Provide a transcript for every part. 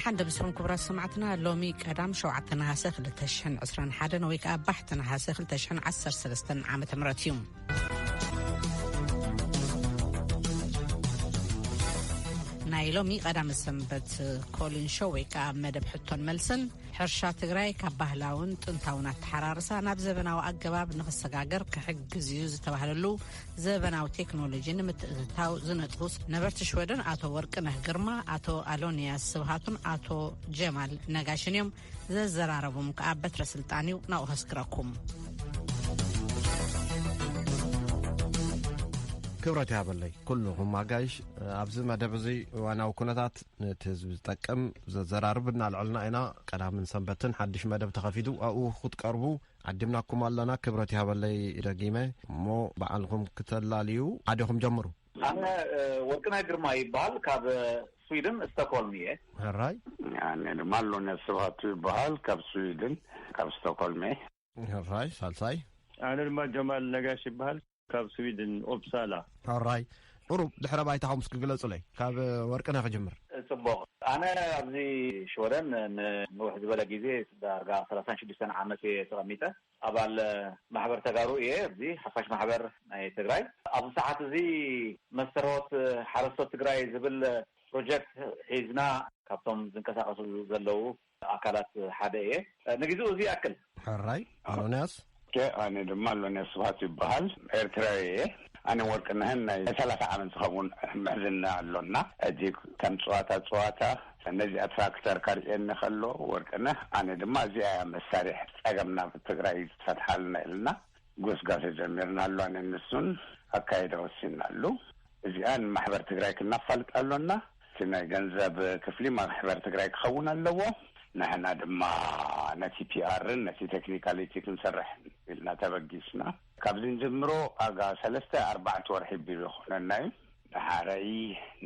ሓንደ ምስኹም ክቡራት ሰማዕትና፣ ሎሚ ቀዳም ሸውዓተ ነሓሰ ክልተ ሽሕን ዕስራን ሓደን ወይ ከዓ ባሕቲ ነሓሰ ክልተ ሽሕን ዓሰርተ ሰለስተን ዓመተ ምህረት እዩ። ናይ ሎሚ ቀዳመ ሰንበት ኮሊን ሾው ወይ ከዓ መደብ ሕቶን መልስን፣ ሕርሻ ትግራይ ካብ ባህላውን ጥንታውን ኣተሓራርሳ ናብ ዘበናዊ ኣገባብ ንኽሰጋገር ክሕግዝ እዩ ዝተባህለሉ ዘበናዊ ቴክኖሎጂ ንምትእትታው ዝነጥፉ ነበርቲ ሽወደን ኣቶ ወርቅነህ ግርማ፣ ኣቶ ኣሎንያስ ስብሃቱን ኣቶ ጀማል ነጋሽን እዮም። ዘዘራረቦም ከዓ በትረ ስልጣን እዩ። ናብኡ ከስግረኩም። ክብረት ይሃበለይ ኩልኹም ኣጋይሽ። ኣብዚ መደብ እዚ እዋናዊ ኩነታት ነቲ ህዝቢ ዝጠቅም ዘዘራርብ እናልዐልና ኢና። ቀዳምን ሰንበትን ሓድሽ መደብ ተኸፊቱ ኣብኡ ክትቀርቡ ዓዲምናኩም ኣለና። ክብረት ይሃበለይ ደጊመ። እሞ በዓልኹም ክተላልዩ ዓደኹም ጀምሩ። ኣነ ወርቅነህ ግርማ ይበሃል፣ ካብ ስዊድን ስቶክሆልም እየ። ሕራይ። ኣነ ድማ ኣሎንያስ ስብሃቱ ይበሃል፣ ካብ ስዊድን፣ ካብ ስቶክሆልም እየ። ሕራይ። ሳልሳይ። ኣነ ድማ ጀማል ነጋሽ ይበሃል፣ ካብ ስዊድን ኦፕሳላ። ሕራይ። ቁሩብ ድሕረ ባይታኹም እስኪ ግለጹለይ። ካብ ወርቅነህ ክጅምር። ጽቡቕ። ኣነ ኣብዚ ሽወደን ንንውሕ ዝበለ ግዜ፣ ዳርጋ ሰላሳን ሽዱሽተን ዓመት እየ ተቐሚጠ። ኣባል ማሕበር ተጋሩ እየ፣ ኣብዚ ሓፋሽ ማሕበር ናይ ትግራይ። ኣብዚ ሰዓት እዚ መስተርሆት ሓረስቶት ትግራይ ዝብል ፕሮጀክት ሒዝና ካብቶም ዝንቀሳቐሱ ዘለዉ ኣካላት ሓደ እየ። ንግዜኡ እዚ ይኣክል። ሕራይ። ኣሎንያስ። ኦኬ፣ ኣነ ድማ ኣሎንያስ ስብሃት ይበሃል። ኤርትራዊ እየ። ኣነ ወርቅነህን ናይ ሰላሳ ዓመት ዝኸውን ምሕዝና ኣሎና። ሕጂ ከም ጸዋታ ጸዋታ ነዚኣ ትራክተር ከርእየኒ ከሎ ወርቅነህ፣ ኣነ ድማ እዚኣ እያ መሳርሒ ጸገምና ትግራይ ትፈትሓልና ኢልና ጎስጓሰ ጀሚርና ኣሎ። ኣነ ንሱን ኣካይዳ ወሲንናሉ። እዚኣ ንማሕበር ትግራይ ክናፋልጥ ኣሎና። እቲ ናይ ገንዘብ ክፍሊ ማሕበር ትግራይ ክኸውን ኣለዎ። ንሕና ድማ ነቲ ፒኣርን ነቲ ቴክኒካሊቲ ክንሰርሕ ኢልና ተበጊስና። ካብዚ ንጅምሮ ኣጋ ሰለስተ ኣርባዕተ ወርሒ ቢሉ ይኾነና እዩ። ንሓረይ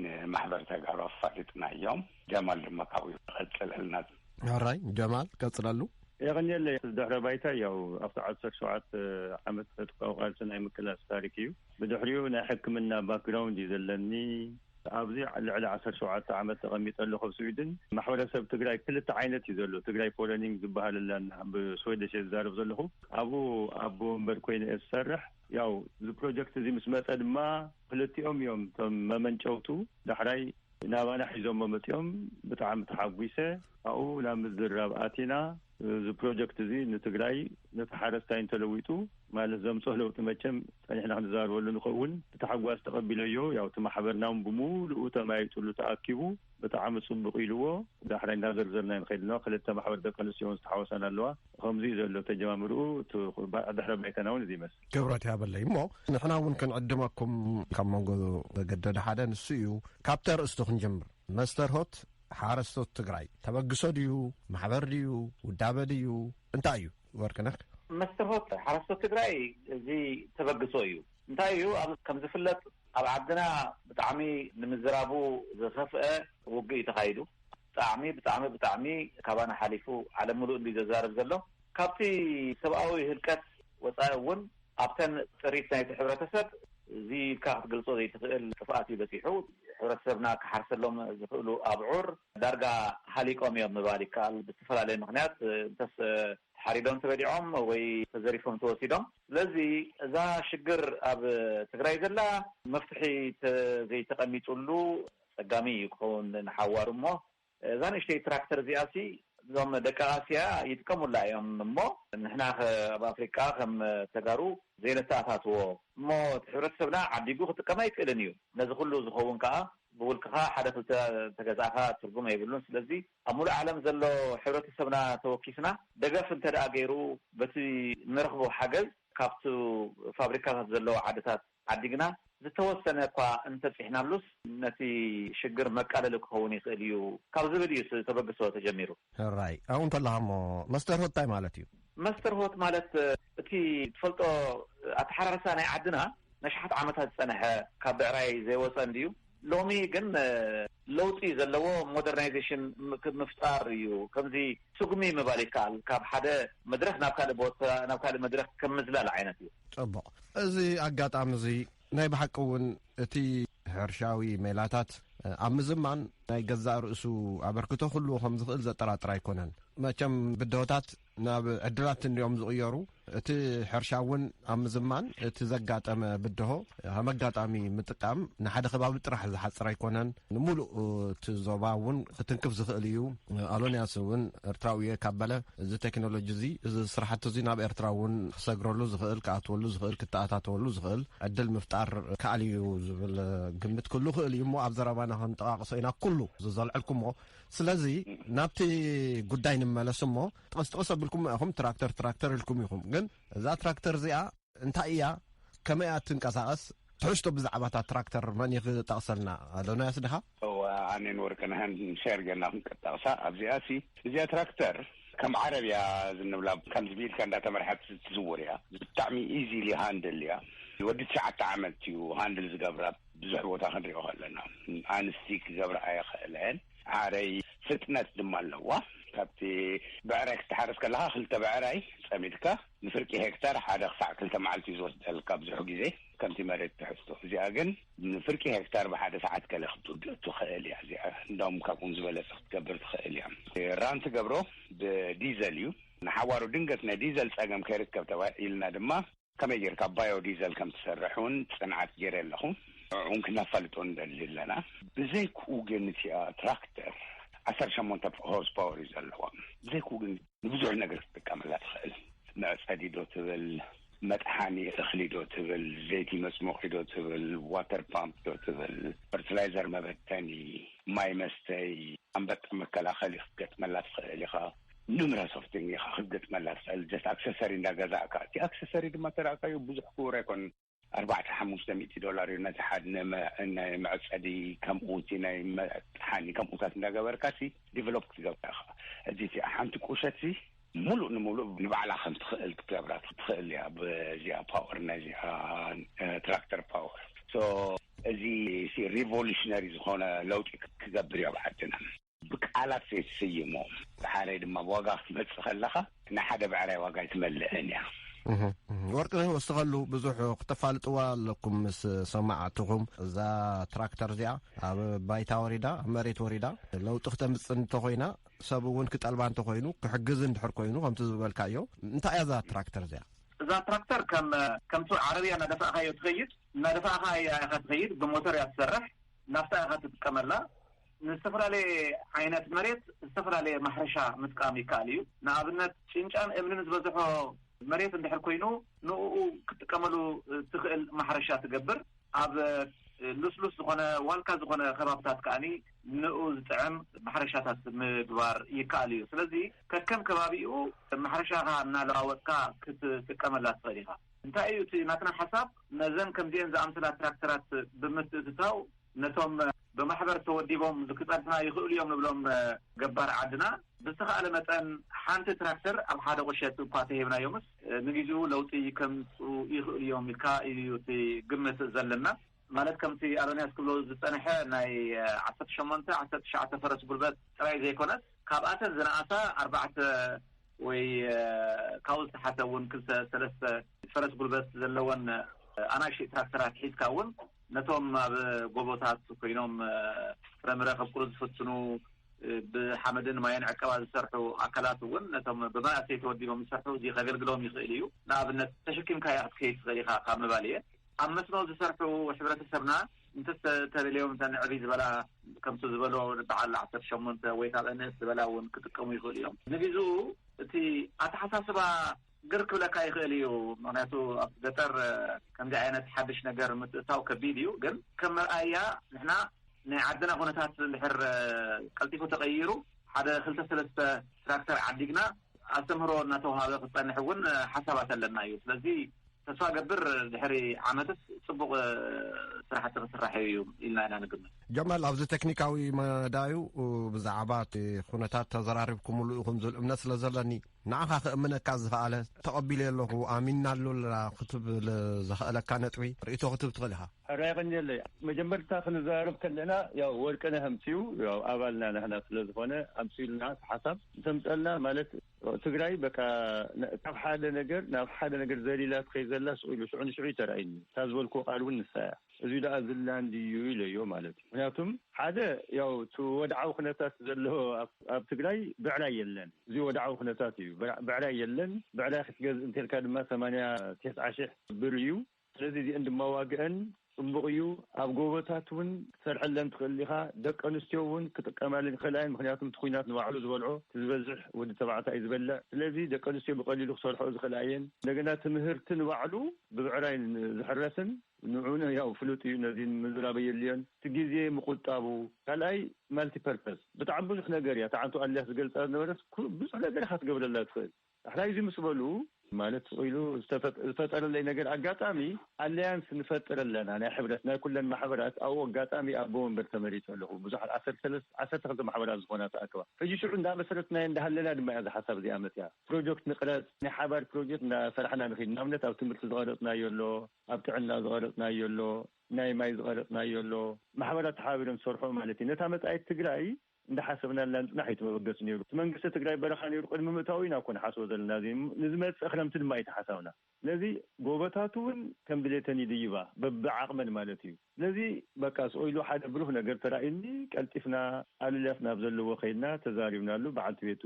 ንማሕበር ተጋሩ ኣፋሊጥናዮም። ጀማል ድማ ካብኡ ይቐጽለልና። ሕራይ። ጀማል፣ ቀጽለሉ። የቐንየለይ። ድሕረ ባይታ ያው ኣብቲ ዓሰርተ ሸውዓተ ዓመት ዕጥቃዊ ቃልሲ ናይ ምክላስ ታሪክ እዩ። ብድሕሪኡ ናይ ሕክምና ባክግራውንድ እዩ ዘለኒ። ኣብዚ ልዕሊ ዓሰርተ ሸውዓተ ዓመት ተቐሚጠ ኣለኹ ኣብ ስዊድን። ማሕበረሰብ ትግራይ ክልተ ዓይነት እዩ ዘሎ። ትግራይ ፎረኒንግ ዝበሃል ኣለና፣ ብስዌደሽ እየ ዝዛረብ ዘለኹ። ኣብኡ ኣቦ ወንበር ኮይነ እየ ዝሰርሕ። ያው እዚ ፕሮጀክት እዚ ምስ መጸ ድማ ክልቲኦም እዮም እቶም መመንጨውቱ። ዳሕራይ ናባና ሒዞሞ መጺኦም። ብጣዕሚ ተሓጒሰ። ኣብኡ ናብ ምዝርራብ ኣቲና። እዚ ፕሮጀክት እዚ ንትግራይ፣ ነቲ ሓረስታይ እንተለዊጡ ማለት ዘምጽኦ ለውጢ መቸም ጸኒሕና ክንዛረበሉ ንኸውን። ብታሕጓስ ተቐቢለዮ። ያው እቲ ማሕበርና እውን ብምሉኡ ተማይጡሉ ተኣኪቡ ብጣዕሚ ጽቡቕ ኢልዎ። ዳሕራይ እንዳዘርዘርና ንኸይድ ኣለዋ። ክልተ ማሕበር ደቂ ኣንስትዮ እውን ዝተሓወሳን ኣለዋ። ከምዚ እዩ ዘሎ ተጀማምርኡ። እቲ ባ-፣ ድሕረ ባይታና እውን እዚ ይመስል። ክብረት ይሃበለይ። እሞ ንሕና እውን ክንዕድመኩም ካብ መንጎ ዘገደደ ሓደ ንሱ እዩ። ካብቲ ኣርእስቱ ክንጀምር። መስተርሆት ሓረስቶት ትግራይ ተበግሶ ድዩ? ማሕበር ድዩ? ውዳበ ድዩ? እንታይ እዩ ወርቅነህ? መስተርሆት ሓረስቶት ትግራይ እዚ ተበግሶ እዩ። እንታይ እዩ? ኣብ፣ ከም ዝፍለጥ ኣብ ዓድና ብጣዕሚ ንምዝራቡ ዝኸፍአ ውግእ እዩ ተኻይዱ። ብጣዕሚ፣ ብጣዕሚ፣ ብጣዕሚ ካባና ሓሊፉ ዓለም ምሉእ እንዲ ዘዛርብ ዘሎ። ካብቲ ሰብኣዊ ህልቀት ወፃኢ እውን ኣብተን ጥሪት ናይቲ ሕብረተሰብ እዚ ኢልካ ክትገልጾ ዘይትኽእል ጥፍኣት እዩ በፂሑ። ሕብረተሰብና ክሓርሰሎም ዝኽእሉ ኣብዑር ዳርጋ ሃሊቆም እዮም ምባል ይከኣል። ብዝተፈላለየ ምኽንያት እንተስ ተሓሪዶም ተበሊዖም ወይ ተዘሪፎም ተወሲዶም። ስለዚ እዛ ሽግር ኣብ ትግራይ ዘላ መፍትሒ ተ-፣ ዘይተቐሚጡሉ ፀጋሚ እዩ ክኸውን ንሓዋሩ። እሞ እዛ ንእሽተይ ትራክተር እዚኣ ሲ እዞም ደቂ ኣስያ ይጥቀሙላ እዮም። እሞ ንሕና ከ ኣብ ኣፍሪቃ ከም ተጋሩ ዘይነተኣታትዎ? እሞ እቲ ሕብረተሰብና ዓዲጉ ክጥቀም ኣይክእልን እዩ። ነዚ ኩሉ ዝኸውን ከዓ ብውልቅኻ ሓደ ክልተ ተገዛእኻ ትርጉም የብሉን። ስለዚ ኣብ ሙሉእ ዓለም ዘሎ ሕብረተሰብና ተወኪስና ደገፍ እንተ ደኣ ገይሩ በቲ ንረኽቦ ሓገዝ ካብቲ ፋብሪካታት ዘለዎ ዓድታት ዓዲግና ዝተወሰነ እኳ እንተፂሕናሉስ ነቲ ሽግር መቃለሊ ክኸውን ይኽእል እዩ ካብ ዝብል እዩ ተበግሶ ተጀሚሩ። ሕራይ። ኣብኡ እንተለኻ እሞ መስተርሆት እንታይ ማለት እዩ? መስተርሆት ማለት እቲ ትፈልጦ ኣተሓራርሳ ናይ ዓድና ነሽሓት ዓመታት ዝፀንሐ ካብ ብዕራይ ዘይወፀ እንድዩ። ሎሚ ግን ለውጢ ዘለዎ ሞደርናይዜሽን ምፍጣር እዩ። ከምዚ ስጉሚ ምባል ይከኣል። ካብ ሓደ መድረኽ ናብ ካልእ ቦታ፣ ናብ ካልእ መድረኽ ከም ምዝላል ዓይነት እዩ። ጽቡቕ። እዚ ኣጋጣሚ እዚ ናይ ብሓቂ እውን እቲ ሕርሻዊ ሜላታት ኣብ ምዝማን ናይ ገዛእ ርእሱ ኣበርክቶ ክህልዎ ከም ዝኽእል ዘጠራጥር ኣይኮነን። መቸም ብድሆታት ናብ ዕድላት እንዲኦም ዝቕየሩ። እቲ ሕርሻ እውን ኣብ ምዝማን እቲ ዘጋጠመ ብድሆ ከም ኣጋጣሚ ምጥቃም ንሓደ ከባቢ ጥራሕ ዝሓፅር ኣይኮነን፣ ንምሉእ እቲ ዞባ እውን ክትንክፍ ዝኽእል እዩ። ኣሎንያስ እውን ኤርትራዊ እየ ካብ በለ፣ እዚ ቴክኖሎጂ እዚ፣ እዚ ስራሕቲ እዚ ናብ ኤርትራ እውን ክሰግረሉ ዝኽእል፣ ክኣትወሉ ዝኽእል፣ ክተኣታተወሉ ዝኽእል ዕድል ምፍጣር ከኣል እዩ ዝብል ግምት ክህሉ ይኽእል እዩ። እሞ ኣብ ዘረባና ክንጠቃቅሶ ኢና ኩሉ እዚ ዘልዐልኩሞ። ስለዚ ናብቲ ጉዳይ ንመለስ እሞ፣ ጠስጠስ ኣቢልኩም ኢኹም፣ ትራክተር ትራክተር ኢልኩም ኢኹም። ግን እዛ ትራክተር እዚኣ እንታይ እያ? ከመይ እያ ትንቀሳቐስ? ትሕዝቶ ብዛዕባ እታ ትራክተር መን እዩ ክጠቕሰልና? ኣሎናያስ ድኻ? እወ፣ ኣነን ወርቅነህን ሸር ጌርና ክንቀጣቕሳ ኣብዚኣ ሲ። እዚኣ ትራክተር ከም ዓረብያ ዝንብላ፣ ከም ዝብኢልካ እንዳተመርሐት ትዝውር እያ። ብጣዕሚ ኢዚሊ ሃንድል እያ። ወዲ ትሽዓተ ዓመት እዩ ሃንድል ዝገብራ። ብዙሕ ቦታ ክንሪኦ ከለና፣ ኣንስቲ ክገብራ ኣይኽእለን። ዓረይ ፍጥነት ድማ ኣለዋ። ካብቲ ብዕራይ ክትሓርስ ከለኻ፣ ክልተ ብዕራይ ጸሚድካ ንፍርቂ ሄክታር ሓደ ክሳዕ ክልተ መዓልቲ እዩ ዝወስደልካ ብዙሕ ግዜ፣ ከምቲ መሬት ትሕዝቶ። እዚኣ ግን ንፍርቂ ሄክታር ብሓደ ሰዓት ገለ ክትውድእ ትኽእል እያ። እዚኣ እንዳውም ካብኡን ዝበለጸ ክትገብር ትኽእል እያ። ራን ትገብሮ ብዲዘል እዩ። ንሓዋሩ ድንገት ናይ ዲዘል ጸገም ከይርከብ ተባሂልና ድማ ከመይ ጌርካ ባዮ ዲዘል ከም ትሰርሕ እውን ጽንዓት ገይረ ኣለኹ። ንዕኡን ክነፋልጦ ንደሊ ኣለና። ብዘይክኡ ግን እቲኣ ትራክተር ዓሰርተ ሸሞንተ ሆርስ ፓወር እዩ ዘለዋ። ብዘይክኡ ግን ንብዙሕ ነገር ክትጥቀመላ ትኽእል። መዕጸዲ ዶ ትብል፣ መጥሓኒ እኽሊ ዶ ትብል፣ ዘይቲ መጽሞቒ ዶ ትብል፣ ዋተር ፓምፕ ዶ ትብል፣ ፈርቲላይዘር መበተኒ፣ ማይ መስተይ፣ ኣንበጣ መከላኸሊ ክትገጥመላ ትኽእል ኢኻ። ኑምረስ ኦፍ ቲንግ ኢኻ ክትገጥመላ ትኽእል። ጀስት ኣክሰሰሪ እንዳገዛእካ፣ እቲ ኣክሰሰሪ ድማ ተራእካዮ ብዙሕ ክቡር ኣይኮን። ኣርባዕተ ሓሙሽተ ሚእቲ ዶላር እዩ ነቲ ሓደ ንመ-፣ ናይ መዕጸዲ፣ ከምኡ እቲ ናይ መጥሓኒ ከምኡታት እንዳገበርካ ሲ ዲቨሎፕ ክትገብራ ኢኻ። እዚ እቲ ሓንቲ ቁሸት ሲ ሙሉእ ንሙሉእ ንባዕላ ከም ትኽእል ክትገብራ ትኽእል እያ። ብዚኣ ፓወር ናይዚኣ፣ እ፣ ትራክተር ፓወር። ሶ እዚ ሲ ሪቮሉሽነሪ ዝኾነ ለውጢ ክገብር እዩ ኣብ ዓድና። ብቃላት ዘይትስይሞ፣ ብሓደ ድማ ብዋጋ ክትመጽእ ከለኻ ንሓደ ብዕራይ ዋጋ ኣይትመልእን እያ። እህ፣ እህ። ወርቅነህ ወስኸሉ ብዙሕ ክተፋልጥዋ ኣለኩም ምስ ሰማዕትኹም። እዛ ትራክተር እዚኣ ኣብ ባይታ ወሪዳ፣ ኣብ መሬት ወሪዳ ለውጢ ክተምጽእ እንተኾይና፣ ሰብ እውን ክጠልባ እንተኾይኑ፣ ክሕግዝ እንድሕር ኮይኑ፣ ከምቲ ዝበልካዮ፣ እንታይ እያ እዛ ትራክተር እዚኣ? እዛ ትራክተር ከም፣ ከምቲ ዓረብያ እናደፋእካዮ ትኸይድ፣ እናደፋእካ እያ ኢኻ ትኸይድ፣ ብሞተር እያ ትሰርሕ፣ ናፍታ ኢኻ ትጥቀመላ። ንዝተፈላለየ ዓይነት መሬት ዝተፈላለየ ማሕረሻ ምጥቃም ይከኣል እዩ። ንኣብነት ጭንጫን እምንን ዝበዝሖ መሬት እንድሕር ኮይኑ ንኡ ክትጥቀመሉ ትኽእል ማሕረሻ ትገብር። ኣብ ልስሉስ ዝኾነ ዋልካ ዝኾነ ከባብታት ከኣኒ ንኡ ዝጥዕም ማሕረሻታት ምግባር ይከኣል እዩ። ስለዚ ከከም ከባቢኡ ማሕረሻኻ እናለዋወጥካ ክትጥቀመላ ትኽእል ኢኻ። እንታይ እዩ እቲ ናትና ሓሳብ? ነዘን ከምዚአን ዝኣምሰላ ትራክተራት ብምትእትታው ነቶም ብማሕበር ተወዲቦም ክጸንሑና ይኽእሉ እዮም ንብሎም ገባር ዓድና ብዝተኻእለ መጠን ሓንቲ ትራክተር ኣብ ሓደ ቁሸት እኳ ተሂብናዮምስ ንግዜኡ ለውጢ ከምፅኡ ይኽእሉ እዮም ኢልካ እዩ እቲ ግምት ዘለና። ማለት ከምቲ ኣዶንያስ ክብሎ ዝጸንሐ ናይ ዓሰርተ ሸሞንተ ዓሰርተ ትሽዓተ ፈረስ ጉልበት ጥራይ ዘይኮነስ ካብኣተን ዝነኣሳ ኣርባዕተ ወይ ካብኡ ዝተሓተ እውን ክልተ ሰለስተ ፈረስ ጉልበት ዘለወን ኣናእሽተይ ትራክተራት ሒዝካ እውን ነቶም ኣብ ጎቦታት ኮይኖም ፍረምረ ከብቁሉ ዝፍትኑ ብሓመድን ማይን ዕቀባ ዝሰርሑ ኣካላት እውን ነቶም ብመናእሰይ ተወዲቦም ዝሰርሑ እዚ ከገልግሎም ይኽእል እዩ። ንኣብነት ተሸኪምካያ ክትከይድ ትኽእል ኢኻ ካብ ምባል እየ። ኣብ መስኖ ዝሰርሑ ሕብረተሰብና እንተተደልዮም እተን ዕብይ ዝበላ ከምቲ ዝበሎ በዓል ዓሰርተ ሸሞንተ ወይ ካብ ኣንእስ ዝበላ እውን ክጥቀሙ ይኽእሉ እዮም። ንግዜኡ እቲ ኣተሓሳስባ ግር ክብለካ ይኽእል እዩ። ምክንያቱ ኣብ ገጠር ከምዚ ዓይነት ሓድሽ ነገር ምትእታው ከቢድ እዩ። ግን ከም መርኣያ ንሕና ናይ ዓድና ኩነታት እንድሕር ቀልጢፉ ተቐይሩ ሓደ ክልተ ሰለስተ ትራክተር ዓዲግና ኣስተምህሮ እናተውሃበ ክፀንሕ እውን ሓሳባት ኣለና እዩ። ስለዚ ተስፋ ገብር ድሕሪ ዓመትስ ፅቡቕ ስራሕቲ ክስራሕ እዩ ኢልና ኢና ንግምት። ጀማል፣ ኣብዚ ቴክኒካዊ መዳዩ ብዛዕባ እቲ ኩነታት ተዘራሪብኩምሉ ኢኹም ዝብል እምነት ስለ ዘለኒ ንዓኻ ክእምነካ ዝኸኣለ ተቐቢለ ኣለኹ ኣሚናሉ ኣለና ክትብል ዘኽእለካ ነጥቢ ርእቶ ክትብ ትኽእል ኢኻ። ሕራይ ቀኒለይ። መጀመርታ ክንዘራረብ ከለና ያው ወርቅነህ ኣምፅኡ ያው ኣባልና ናህና ስለ ዝኾነ ኣምፅኡልና ሓሳብ እንተምፀልና ማለት ትግራይ በቃ ነ-፣ ካብ ሓደ ነገር ናብ ሓደ ነገር ዘሊላ ትኸይድ ዘላ ስቕ ኢሉ ሽዑ ንሽዑ እዩ ተራእዩኒ። እታ ዝበልኩ ዝወሃቦ ቃል እውን ንሳ እያ። እዚ ደኣ ዝላን ድዩ ኢለዮ ማለት እዩ። ምክንያቱም ሓደ፣ ያው እቲ ወድዓዊ ኩነታት ዘሎ ኣብ፣ ኣብ ትግራይ ብዕራይ የለን። እዚ ወድዓዊ ኩነታት እዩ። ብዕ-፣ ብዕራይ የለን። ብዕራይ ክትገዝእ እንተልካ ድማ ሰማንያ፣ ተስዓ ሺሕ ብር እዩ። ስለዚ እዚአን ድማ ዋግአን ጽቡቕ እዩ። ኣብ ጎቦታት እውን ክትሰርሐለን ትኽእል ኢኻ። ደቂ ኣንስትዮ እውን ክጥቀማለን ይኽእላ እየን። ምክንያቱም እቲ ኩናት ንባዕሉ ዝበልዖ፣ እቲ ዝበዝሕ ወዲ ተባዕታይ እዩ ዝበልዕ። ስለዚ ደቂ ኣንስትዮ ብቐሊሉ ክሰርሖ ዝኽእላ እየን። እንደገና ትምህርቲ ንባዕሉ ብብዕራይ ዝሕረስን ንዑ ን-፣ ያው ፍሉጥ እዩ። ነዚ ምዝራብ የድልዮን። እቲ ግዜ ምቁጣቡ፣ ካልኣይ ማልቲ ፐርፐስ ብጣዕሚ ብዙሕ ነገር እያ። ተዓንቱ ኣልያስ ዝገልጻ ዝነበረስ ኩ-፣ ብዙሕ ነገር ኢኻ ትገብረላ ትኽእል። ዳሕራይ እዚ ምስ በሉ ማለት ኢሉ ዝተፈጥ-፣ ዝፈጠረለይ ነገር ኣጋጣሚ ኣለያንስ ንፈጥር ኣለና ናይ ሕብረት ናይ ኩለን ማሕበራት ኣብኡ ኣጋጣሚ ኣቦ ወንበር ተመሪጸ ኣለኹ። ብዙሓት ዓሰርተ ሰለስተ ዓሰርተ ክልተ ማሕበራት ዝኾና ተኣከባ። ሕጂ ሽዑ እንዳመሰረትናዮ እንዳሃለና ድማ እያ እዛ ሓሳብ እዚኣ መጽያ። ፕሮጀክት ንቕረጽ፣ ናይ ሓባር ፕሮጀክት እንዳሰራሕና ንኺድ። ንኣብነት ኣብ ትምህርቲ ዝቐረጽናዮ ኣሎ፣ ኣብ ጥዕና ዝቐረጽናዮ ኣሎ፣ ናይ ማይ ዝቐረጽናዮ ኣሎ። ማሕበራት ተሓባቢሮም ዝሰርሑ ማለት እዩ። ነታ መጻኢት ትግራይ እንዳሓሰብናላ ምጽናሕ እዩ እቲ መበገሲ ነይሩ። እቲ መንግስቲ ትግራይ በረኻ ነይሩ ቅድሚ ምእታው ኢና እኮ ንሓስቦ ዘለና። እዚ ንዝመጽእ ክረምቲ ድማ እዩ ተሓሳብና። ስለዚ ጎቦታቱ እውን ከም ድሌተን ይድይባ በብዓቕመን ማለት እዩ። ስለዚ በቃ ስቕ ኢሉ ሓደ ብሩህ ነገር ተራእዩኒ፣ ቀልጢፍና ኣሉልያስ ናብ ዘለዎ ከይድና ተዛሪብናሉ። በዓልቲ ቤቱ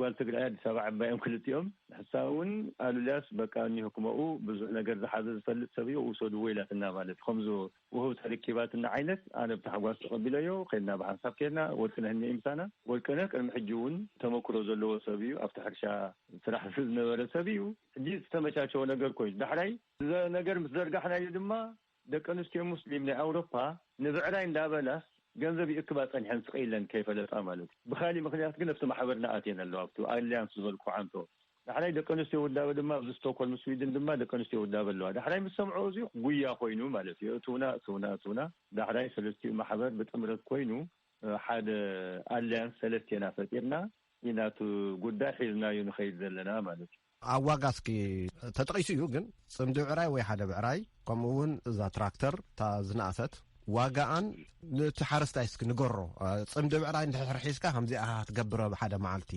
ጓል ትግራይ ኣዲስ ኣበባ ዕባዮም ክልቲኦም። ንሕሳ እውን ኣሉልያስ በቃ እኒሆ ክመኡ ብዙሕ ነገር ዝሓዘ ዝፈልጥ ሰብ እዩ፣ ውሰድዎ ኢላትና ማለት እዩ። ከምዚ ውህብቶ ርኪባትና ዓይነት ኣነ ብታሕጓስ ተቐቢለዮ። ከድና ብሓንሳብ ከድና። ወርቅነህ እኒአ ምሳና። ወርቅነህ ቅድሚ ሕጂ እውን ተመክሮ ዘለዎ ሰብ እዩ። ኣብቲ ሕርሻ ስራሕ ዝነበረ ሰብ እዩ። ሕጂ ዝተመቻቸወ ነገር ኮይኑ ዳሕራይ እዚ ነገር ምስ ዘርጋሕናዮ ድማ ደቂ ኣንስትዮ ሙስሊም ናይ ኣውሮፓ ንብዕራይ እንዳበላ ገንዘብ ይእክባ ጸኒሐን ስቕ ኢለን ከይፈለጣ ማለት እዩ። ብኻሊእ ምኽንያት ግን ኣብቲ ማሕበርና ኣትየን ኣለዋ። ኣብቲ ኣሊያንስ ዝበልኩ ዓንቶ ዳሕራይ ደቂ ኣንስትዮ ውዳበ ድማ ኣብዚ ስቶኮልም ስዊድን ድማ ደቂ ኣንስትዮ ውዳበ ኣለዋ። ዳሕራይ ምስ ሰምዖ እዚ ጉያ ኮይኑ ማለት እዩ። እትውና፣ እትውና፣ እትውና። ዳሕራይ ሰለስቲኡ ማሕበር ብጥምረት ኮይኑ ሓደ ኣሊያንስ ሰለስቴና ፈጢርና ኢና እቲ ጉዳይ ሒዝናዮ ንኸይድ ዘለና ማለት እዩ። ኣብ ዋጋ እስኪ ተጠቒሱ እዩ፣ ግን ጽምዲ ብዕራይ ወይ ሓደ ብዕራይ፣ ከምኡ እውን እዛ ትራክተር እታ ዝነኣሰት ዋጋኣን ነቲ ሓረስታይ እስኪ ንገሮ። ጽምዲ ብዕራይ እንድሕር ሒዝካ ከምዚኣ ኢኻ ክትገብር ኣብ ሓደ መዓልቲ፣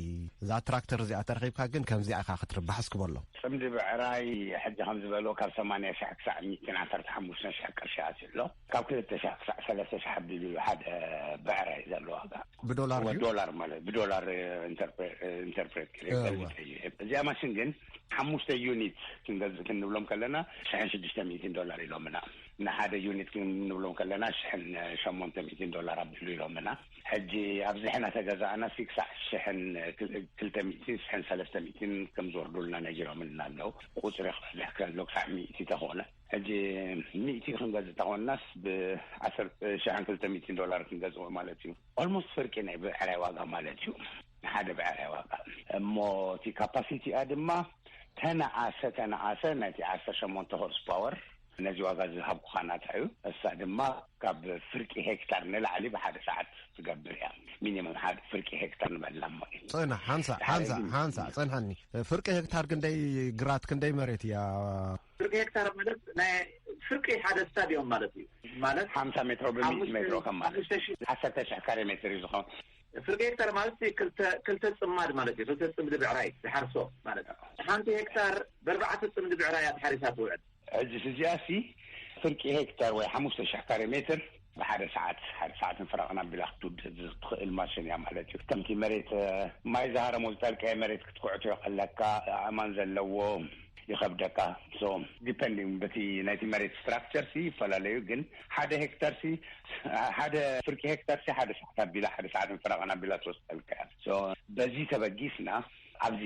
እዛ ትራክተር እዚኣ ተረኺብካ ግን ከምዚኣ ኢኻ ክትርባሕ እስኪ በሎ። ጽምዲ ብዕራይ ሕጂ ከም ዝበሎ ካብ ሰማንያ ሺሕ ክሳዕ ሚእትን ዓሰርተ ሓሙሽተ ሺሕ ቅርሺ ኣትዩ ኣሎ። ካብ ክልተ ሺሕ ክሳዕ ሰለስተ ሺሕ ኣቢሉ እዩ ሓደ ብዕራይ ዘሎ ዋጋ። ብዶላር ድዩ? ዶላር ማለት ብዶላር ኢንተርፕሬ-፣ ኢንተርፕሬት ገይረ እወ። ገልብጠ እዩ። እዚኣ ማሽን ግን ሓሙሽተ ዩኒት ክንገዝእ ክንብሎም ከለና ሽሕን ሽዱሽተ ሚእትን ዶላር ኢሎምና። ንሓደ ዩኒት ክንብሎም ከለና ሽሕን ሸሞንተ ሚእትን ዶላር ኣቢሉ ኢሎምና። ሕጂ ኣብዚሕና ተገዛእና ሲ ክሳዕ ሽሕን ክልተ ሚእትን ሽሕን ሰለስተ ሚእትን ከም ዝወርዱልና ነጊሮምና ኣለዉ። ቁፅሪ ክበዝሕ ከሎ ክሳዕ ሚእቲ ተኾነ። ሕጂ ሚእቲ ክንገዝእ ተኾንናስ ብዓሰርተ ሽሕን ክልተ ሚእትን ዶላር ክንገዝኦ ማለት እዩ። ኦልሞስት ፍርቂ ናይ ብዕራይ ዋጋ ማለት እዩ። ሓደ ብዕራይ ዋጋ። እሞ እቲ ካፓሲቲኣ ድማ ተነኣሰ፣ ተነኣሰ ናይቲ ዓሰርተ ሸሞንተ ሆርስ ፓወር ነዚ ዋጋ ዝሃብኩኻ ናታ እዩ። እሳ ድማ ካብ ፍርቂ ሄክታር ንላዕሊ ብሓደ ሰዓት ትገብር እያ። ሚኒመም ሓደ ፍርቂ ሄክታር ንበላ እሞ እዩ። ጽናሕ፣ ሓንሳእ፣ ሓደ ሓንሳእ፣ ግን ሓንሳእ፣ ጽንሐኒ። ፍርቂ ሄክታር ክንደይ ግራት፣ ክንደይ መሬት እያ? ፍርቂ ሄክታር ማለት ናይ ፍርቂ ሓደ ስታዲዮም ማለት እዩ። ማለት ሓምሳ ሜትሮ ብሚእቲ ሓሙሽተ፣ ሜትሮ ከም ማለት ሓሙሽተ ሺህ። ዓሰርተ ሺሕ ካሬ ሜትር እዩ ዝኾን። ፍርቂ ሄክታር ማለት ክልተ፣ ክልተ ጽማድ ማለት እዩ። ክልተ ጽምዲ ብዕራይ ዝሓርሶ ማለት እዩ። ሓንቲ ሄክታር ብኣርባዕተ ጽምዲ ብዕራይ እያ ተሓሪሳ ትውዕል። ሕጂ እዚኣ ሲ ፍርቂ ሄክታር ወይ ሓሙሽተ ሺሕ ካሬ ሜትር ብሓደ ሰዓት፣ ሓደ ሰዓትን ፍረቕን ኣቢላ ክትውድእ ዝትኽእል ማሽን እያ ማለት እዩ። ከምቲ መሬት፣ እ፣ ማይ ዝሃረሞ ዝጠልቀየ መሬት ክትኩዕቶ ከለካ፣ ኣእማን ዘለዎ ይኸብደካ። ሶ ዲፐንዲንግ በቲ ናይቲ መሬት ስትራክቸር ሲ ይፈላለዩ፣ ግን ሓደ ሄክታር ሲ፣ ሓደ ፍርቂ ሄክታር ሲ ሓደ ሰዓት ኣቢላ፣ ሓደ ሰዓትን ፍረቕን ኣቢላ ትወስደልካ እያ። ሶ በዚ ተበጊስና ኣብዚ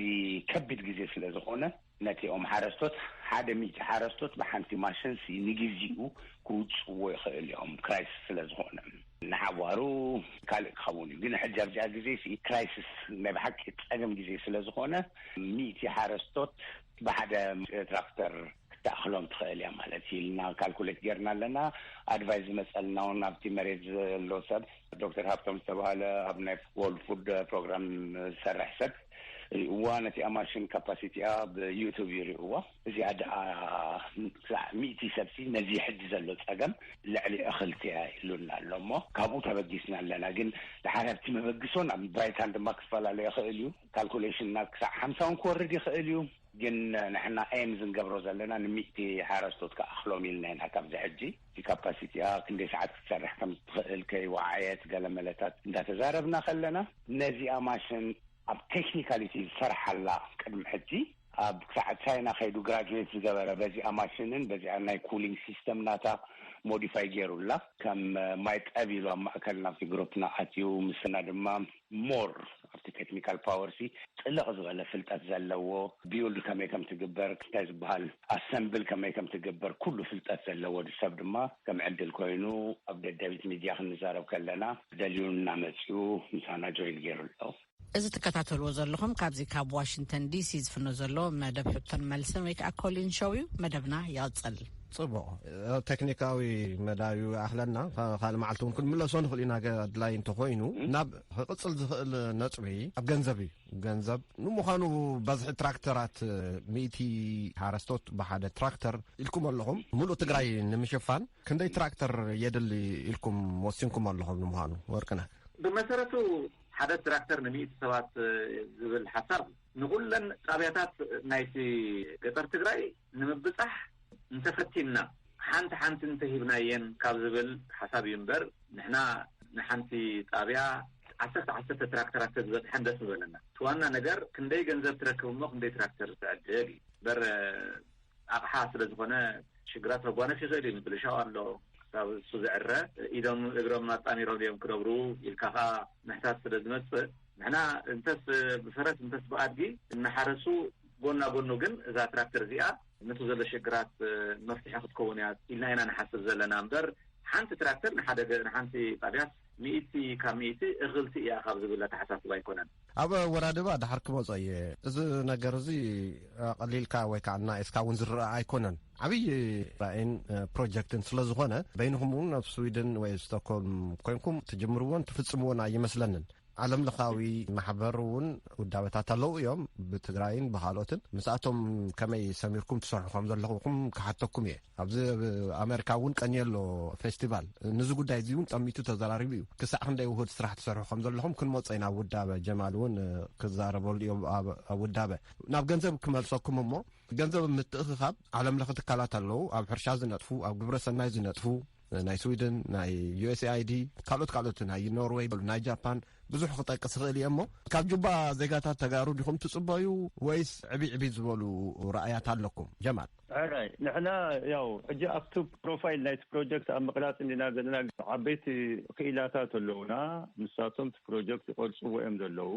ከቢድ ግዜ ስለ ዝኾነ ነቲኦም ሓረስቶት፣ ሓደ ሚእቲ ሓረስቶት ብሓንቲ ማሽን ሲ ንግዜኡ ክውፅዎ ይኽእል እዮም፣ ክራይሲስ ስለ ዝኾነ። ንሓዋሩ ካልእ ክኸውን እዩ፣ ግን ሕጂ ኣብዚኣ ግዜ ሲ ክራይሲስ ናይ ብሓቂ ጸገም ግዜ ስለ ዝኾነ ሚእቲ ሓረስቶት ብሓደ ትራክተር ክትኣኽሎም ትኽእል እያ ማለት እዩ ኢልና ካልኩሌት ጌርና ኣለና። ኣድቫይስ ዝመጸልና እውን ኣብቲ መሬት ዘሎ ሰብ ዶክተር ሃብቶም ዝተባህለ ኣብ ናይ ወርልድ ፉድ ፕሮግራም ዝሰርሕ ሰብ ሪእዋ፣ ነቲኣ ማሽን ካፓሲቲኣ ብዩቱብ ይሪእዋ። እዚኣ ደኣ ክሳዕ ሚእቲ ሰብሲ ነዚ ሕጂ ዘሎ ጸገም ልዕሊ እኽልቲ እያ ኢሉና ኣሎ። እሞ ካብኡ ተበጊስና ኣለና። ግን ድሓር ኣብቲ መበግሶ ናብ ባይታን ድማ ክፈላለ ይኽእል እዩ። ካልኩሌሽንና ክሳዕ ሓምሳ እውን ክወርድ ይኽእል እዩ። ግን ንሕና ኤም ዝንገብሮ ዘለና ንሚእቲ ሓረስቶት ክኣኽሎም ኢልና ኢና። ካብዚ ሕጂ እቲ ካፓሲቲኣ ክንደይ ሰዓት ክትሰርሕ ከም ትኽእል ከይወዓየት ገለ መለታት እንዳተዛረብና ከለና፣ ነዚኣ ማሽን ኣብ ቴክኒካሊቲ ዝሰርሓላ ቅድሚ ሕጂ ኣብ ክሳዕ ቻይና ከይዱ ግራጁዌት ዝገበረ በዚኣ ማሽንን በዚኣ ናይ ኩሊንግ ሲስተም ናታ ሞዲፋይ ገይሩላ፣ ከም ማይ ጠብ ኢሉ ኣብ ማእከል ናብቲ ግሩፕና ኣትዩ። ምስና ድማ ሞር ኣብቲ ቴክኒካል ፓወርሲ ጥልቕ ዝበለ ፍልጠት ዘለዎ፣ ቢውልድ ከመይ ከም ትግበር፣ እንታይ ዝበሃል ኣሰምብል ከመይ ከም ትግበር ኩሉ ፍልጠት ዘለዎ ሰብ ድማ ከም ዕድል ኮይኑ ኣብ ደደቢት ሚድያ ክንዛረብ ከለና ደልዩና መፂኡ ምሳና ጆይን ገይሩ ኣሎ። እዚ ትከታተልዎ ዘለኹም ካብዚ ካብ ዋሽንግተን ዲሲ ዝፍኖ ዘሎ መደብ ሕቶን መልስን ወይ ከዓ ኮሊን ሾው እዩ። መደብና ይቕጽል። ጽቡቕ። ቴክኒካዊ መዳዩ ይኣኽለና። ካ-፣ ካልእ መዓልቲ እውን ክንምለሶ ንኽእል ኢና፣ ገ-፣ ኣድላይ እንተኾይኑ። እም። ናብ ክቕጽል ዝኽእል ነጥቢ ኣብ ገንዘብ እዩ። ገንዘብ ንምዃኑ በዝሒ ትራክተራት፣ ሚእቲ ሓረስቶት ብሓደ ትራክተር ኢልኩም ኣለኹም። ሙሉእ ትግራይ ንምሽፋን ክንደይ ትራክተር የድሊ ኢልኩም ወሲንኩም ኣለኹም ንምዃኑ? ወርቅነህ። ብመሰረቱ ሓደ ትራክተር ንሚእቲ ሰባት ዝብል ሓሳብ ንኹለን ጣብያታት ናይቲ ገጠር ትግራይ ንምብጻሕ እንተፈቲንና፣ ሓንቲ ሓንቲ እንተሂብናየን ካብ ዝብል ሓሳብ እዩ እምበር፣ ንሕና ንሓንቲ ጣብያ ዓሰርተ ዓሰርተ ትራክተራት ተዝበጽሐን ደስ ምበለና። እቲ ዋና ነገር ክንደይ ገንዘብ ትረክብ እሞ ክንደይ ትራክተር ትዕድግ እዩ እምበር፣ ኣቕሓ ስለ ዝኾነ ሽግራት ከጓንፍ ይኽእል እዩ። ምብልሻው ኣሎ፣ ክሳብ እሱ ዝዕረ ኢዶም እግሮም ኣጣሚሮም እዮም ክነብሩ ኢልካ ኸኣ ምሕታት ስለ ዝመጽእ፣ ንሕና እንተስ ብፈረስ እንተስ ብኣድጊ እናሓረሱ፣ ጎና ጎኑ ግን እዛ ትራክተር እዚኣ ነቲ ዘሎ ሽግራት መፍትሒ ክትከውን እያ ኢልና ኢና ንሓስብ ዘለና እምበር፣ ሓንቲ ትራክተር ንሓደ ገ-፣ ንሓንቲ ጣብያስ ሚእቲ ካብ ሚእቲ እኽልቲ እያ ካብ ዝብል ኣተሓሳስባ ኣይኮነን። ኣብ ወራድባ ድሓር ክመጾ እየ። እዚ ነገር እዚ ቀሊልካ ወይ ከዓ እናኤስካ እውን ዝረኣ ኣይኮነን። ዓብዪ ራእይን ፕሮጀክትን ስለ ዝኾነ፣ በይንኹም እውን ኣብ ስዊድን ወይ ስቶክሆልም ኮይንኩም ትጅምርዎን ትፍጽምዎን ኣይመስለንን። ዓለም ለኻዊ ማሕበር እውን ውዳበታት ኣለዉ እዮም፣ ብትግራይን ብኻልኦትን። ምስኣቶም ከመይ ሰሚርኩም ትሰርሑ ከም ዘለኹም ክሓተኩም እየ። ኣብዚ ኣብ ኣሜሪካ እውን ቀንየ ኣሎ ፌስቲቫል። ንዚ ጉዳይ እዚ እውን ጠሚቱ ተዘራሪቡ እዩ። ክሳዕ ክንደይ ውሁድ ስራሕ ትሰርሑ ከም ዘለኹም ክንመጾ ኢና። ኣብ ውዳበ ጀማል እውን ክዛረበሉ እዮም ኣብ፣ ኣብ ውዳበ። ናብ ገንዘብ ክመልሰኩም እሞ፣ ገንዘብ ምትእኽኻብ ዓለም ለኸ ትካላት ኣለዉ፣ ኣብ ሕርሻ ዝነጥፉ፣ ኣብ ግብረ ሰናይ ዝነጥፉ፣ ናይ ስዊድን፣ ናይ ዩ ኤስ ኤ ኣይ ዲ፣ ካልኦት ካልኦት፣ ናይ ኖርዌይ፣ ናይ ጃፓን፣ ብዙሕ ክጠቅስ ይኽእል እየ እሞ፣ ካብ ጁባ ዜጋታት ተጋሩ ዲኹም ትጽበዩ ወይስ ዕብይ ዕብይ ዝበሉ ራእያት ኣለኩም? ጀማል። ሕራይ፣ ንሕና ያው ሕጂ ኣብቲ ፕሮፋይል ናይቲ ፕሮጀክት ኣብ ምቕራጽ እንዲና ዘለና፣ ዓበይቲ ክኢላታት ኣለዉና። ንሳቶም እቲ ፕሮጀክት ይቐርጽዎ እዮም ዘለዉ።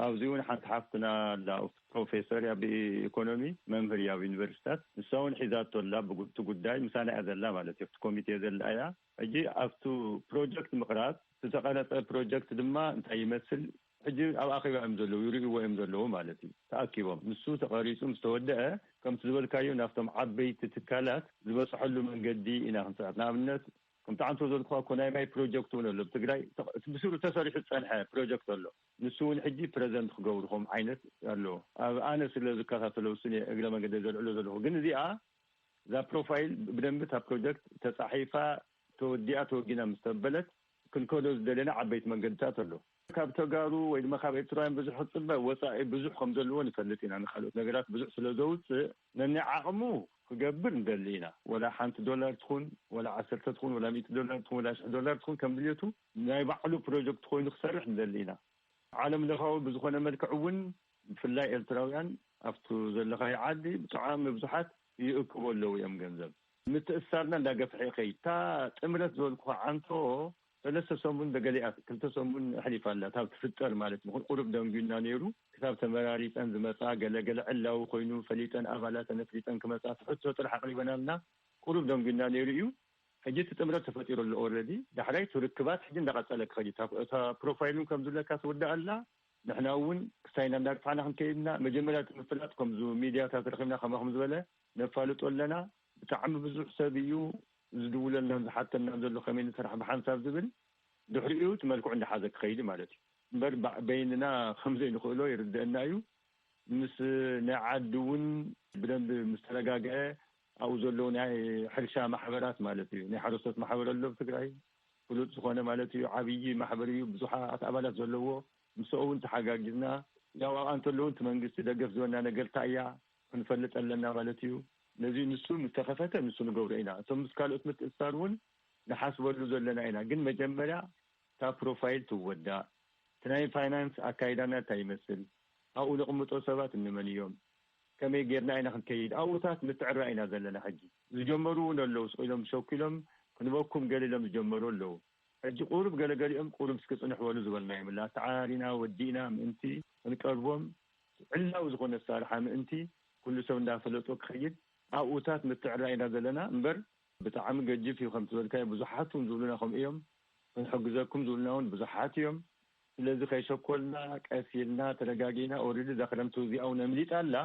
ኣብዚ እውን ሓንቲ ሓፍትና ኣላ፣ ፕሮፌሰር እያ ብኢኮኖሚ፣ መምህር እያ ኣብ ዩኒቨርሲታት። ንሳ እውን ሒዛቶ ኣላ፣ ብጉ-፣ እቲ ጉዳይ ምሳና እያ ዘላ ማለት እዩ። ኣብቲ ኮሚቴ ዘላ እያ። ሕጂ ኣብቱ ፕሮጀክት ምቕራጽ፣ ዝተቐረጸ ፕሮጀክት ድማ እንታይ ይመስል፣ ሕጂ ኣብ ኣኼባ እዮም ዘለዉ፣ ይርእይዎ እዮም ዘለዉ ማለት እዩ። ተኣኪቦም፣ ንሱ ተቐሪጹ ምስ ተወደአ፣ ከምቲ ዝበልካዮ፣ ናብቶም ዓበይቲ ትካላት ዝበጽሐሉ መንገዲ ኢና ክንሰርሕ። ንኣብነት፣ ከምቲ ዓንቶ ዘልኩኻ እኮ ናይ ማይ ፕሮጀክት እውን ኣሎ። ኣብ ትግራይ ተ-፣ ብስሩ ተሰሪሑ ዝጸንሐ ፕሮጀክት ኣሎ። ንሱ እውን ሕጂ ፕረዘንት ክገብሩ ከም ዓይነት ኣሎ። ኣብ ኣነ ስለ ዝከታተሎ፣ እሱን እየ እግረ መንገዲ ዘልዕሎ ዘለኹ። ግን እዚኣ፣ እዛ ፕሮፋይል ብደንቢ እታ ፕሮጀክት ተጻሒፋ፣ ተወዲኣ፣ ተወጊና ምስ ተበለት፣ ክንከዶ ዝደለና ዓበይቲ መንገድታት ኣሎ። ካብ ተጋሩ ወይ ድማ ካብ ኤርትራውያን ብዙሕ ክጽበ ወጻኢ ብዙሕ ከም ዘለዎ ንፈልጥ ኢና። ንኻልኦት ነገራት ብዙሕ ስለ ዘውጽእ፣ ነናይ ዓቕሙ ክገብር ንደሊ ኢና። ወላ ሓንቲ ዶላር ትኹን፣ ወላ ዓሰርተ ትኹን፣ ወላ ሚእቲ ዶላር ትኹን፣ ወላ ሽሕ ዶላር ትኹን፣ ከም ድልየቱ ናይ ባዕሉ ፕሮጀክት ኮይኑ ክሰርሕ ንደሊ ኢና። ዓለም ለኻዊ ብዝኾነ መልክዕ እውን፣ ብፍላይ ኤርትራውያን ኣብቱ ዘለኻዮ ዓዲ ብጣዕሚ ብዙሓት ይእክቡ ኣለዉ እዮም ገንዘብ። ምትእስሳርና እንዳገፍሐ ይኸይድ። እታ ጥምረት ዝበልኩኻ ዓንቶ ሰለስተ ሰሙን ደገሊኣ፣ ክልተ ሰሙን ኣሕሊፋ ኣላ። ካብ ትፍጠር ማለት እዩ። ቁሩብ ደንጉዩና ነይሩ። ክሳብ ተመራሪጸን ዝመጻ፣ ገለ ገለ ዕላዊ ኮይኑ ፈሊጠን፣ ኣባላተን ኣፍሊጠን ክመጻ፣ ትሕቶ ጥራሕ ኣቕሪበናልና። ቁሩብ ደንጉዩና ነይሩ እዩ። ሕጂ እቲ ጥምረት ተፈጢሩ ኣሎ ኦልሬዲ። ዳሕራይ እቲ ርክባት ሕጂ እንዳቐጸለ ክኸይድ እዩ። እታ፣ እታ ፕሮፋይል እውን ከም ዝብለካ ትውዳእ ኣላ። ንሕና እውን ክሳይና እንዳግፋዕና ክንከይድ ኢና። መጀመርያ እቲ ምፍላጥ ከምዚ ሚድያታት ረኺብና ከማኹም ዝበለ ነፋልጦ ኣለና። ብጣዕሚ ብዙሕ ሰብ እዩ ዝድውለልናን ዝሓተናን ዘሎ ከመይ ንሰርሕ ብሓንሳብ ዝብል። ድሕሪኡ እቲ መልክዑ እንዳሓዘ ክኸይድ ማለት እዩ። እምበር ባ-፣ በይንና ከም ዘይንኽእሎ ይርደአና እዩ። ምስ ናይ ዓዲ እውን ብደንብ ምስ ተረጋግዐ፣ ኣብኡ ዘለዉ ናይ ሕርሻ ማሕበራት ማለት እዩ፣ ናይ ሓረስቶት ማሕበር ኣሎ ኣብ ትግራይ፣ ፍሉጥ ዝኾነ ማለት እዩ፣ ዓብዪ ማሕበር እዩ፣ ብዙሓት ኣባላት ዘለዎ፣ ምስኡ እውን ተሓጋጊዝና፣ ያው ኣብኣ እንተለዉ እቲ መንግስቲ ደገፍ ዝበና ነገር እንታይ እያ ክንፈልጥ ኣለና ማለት እዩ። ነዚ ንሱ ምስ ተኸፈተ ንሱ ንገብሮ ኢና። እቶም ምስ ካልኦት ምትእስሳር እውን ንሓስበሉ ዘለና ኢና። ግን መጀመርያ እታ ፕሮፋይል ትወዳእ፣ እቲ ናይ ፋይናንስ ኣካይዳና እንታይ ይመስል፣ ኣብኡ ነቕምጦ ሰባት እንመን እዮም፣ ከመይ ጌርና ኢና ክንከይድ፣ ኣብኡታት ምትዕራ ኢና ዘለና። ሕጂ ዝጀመሩ እውን ኣለዉ፣ ስቕ ኢሎም ሸኩሎም ክንበኩም ገለ ኢሎም ዝጀመሩ ኣለዉ። ሕጂ ቁሩብ ገለገሊኦም ቁሩብ እስኪ ጽንሕ በሉ ዝበልናዮም ኣላ። ተዓራሪና ወዲእና ምእንቲ ክንቀርቦም፣ ዕላዊ ዝኾነ ኣሰራርሓ ምእንቲ ኩሉ ሰብ እንዳፈለጦ ክኸይድ ኣብኡታት ምትዕራ ኢና ዘለና እምበር፣ ብጣዕሚ ገጅፍ እዩ። ከም ትበልካዮ ብዙሓት እውን ዝብሉና ከምኡ እዮም። ክንሕግዘኩም ዝብሉና እውን ብዙሓት እዮም። ስለዚ ከይሸኮልና ቀስ ኢልና ተረጋጊና፣ ኦልሬዲ እዛ ክረምቲ እዚኣ እውን ኣምሊጣ ኣላ።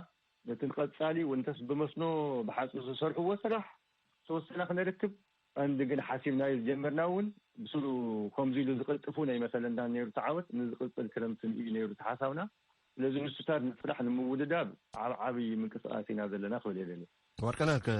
ነቲ ንቐጻሊ እውን እንተስ ብመስኖ ብሓፁር ዝሰርሕዎ ስራሕ ተወሰነ ክነርክብ፣ ቀንዲ ግን ሓሲብናዮ ዝጀመርና እውን ብስሩ ከምዚ ኢሉ ዝቕልጥፍ እውን ኣይመሰለናን ነይሩ እቲ ዓወት። ንዝቕፅል ክረምቲ እዩ ነይሩ እቲ ሓሳብና። ስለዚ ንሱታት ንምፍታሕ ንምውድዳብ ኣብ ዓብዪ ምንቅስቃስ ኢና ዘለና ክብል እየ ደልየ። ወርቅነህ፣ ከ-፣